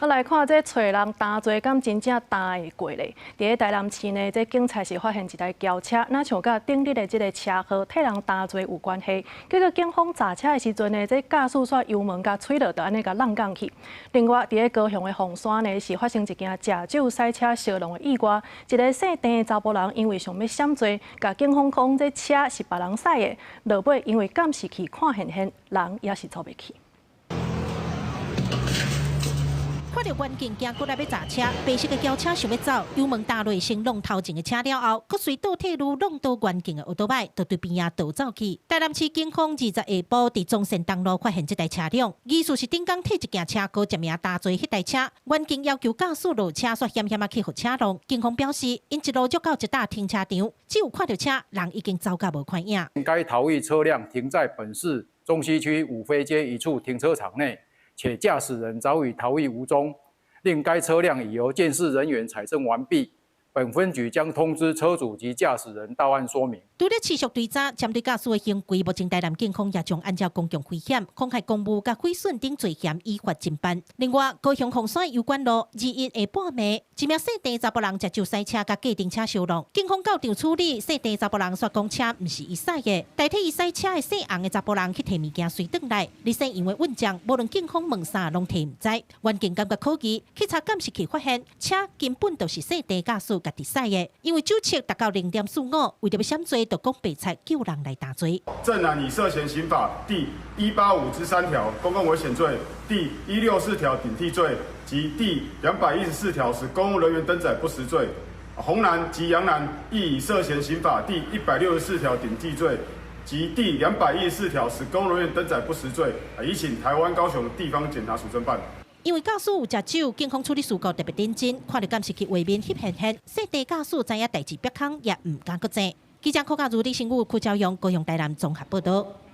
閣來看這揣人擔罪，敢真正擔會過咧？佇咧台南市呢，這警察是發現一台轎車，若像佮頂日的這个車禍替人擔罪有關係。結果警方查車的時陣呢，這駕駛煞油門共催落，就按呢共挵摃去。另外，佇咧高雄的鳳山呢，是發生一件食酒駛車相挵的意外，一个姓鄭的查埔人因為想欲閃罪，共警方講這車是別人駛的，落尾因為監視器看現現，人也是做袂去。看著遠景行過來欲軋車，白色的轎車想欲走，油門踏落先挵頭前的車了後，閣隨倒退嚕挵倒遠景的歐多擺，就對邊仔逃走去。台南市警方20下晡佇中山東路發現這台車輛，疑似是頂工替一件車禍一名擔罪彼台車，員警要求駕駛落車，煞險險仔去予車挵。警方表示，𪜶一路捉到一搭停車場，只有看著車，人已經走甲無看影。該逃逸車輛停在本市中西區五妃街一處停車場內，且駕駛人早已逃逸無蹤，另該車輛已由鑑識人員採證完畢，本分局將通知車主及駕駛人到案說明。除了持續追查，針對駕駛的行為，目前台南警方也將按照公共危險、妨害公務佮毀損等罪嫌依法偵辦。另外，高雄鳳山油管路21下半暝，一名姓鄭查埔人食酒駛車共計程車相挵，警方到場處理，姓鄭查埔人煞講車毋是伊駛的，代替伊駛車的姓洪的查埔人去提物件隨轉來，而且因為穩將，無論警方問啥攏提毋知，員警感覺可疑，去查監視器發現車根本就是姓鄭駕駛家己駛的，因為酒測達到0.45，為著欲閃罪，就講白賊叫人來擔罪。鄭男以涉嫌刑法第185之3條公共危險罪、第164條頂替罪及第214條使公務人員登載不實罪，洪男及楊男亦以涉嫌刑法第164條頂替罪及第214條使公務人員登載不實罪，移請台灣高雄地方檢察署偵辦。因為駕駛有食酒，警方處理事故特別認真，看著監視器畫面翕現現，姓鄭駕駛知影代誌煏空，也毋敢閣坐。記者柯家如、李新武、柯昭陽、高雄台南綜合報導。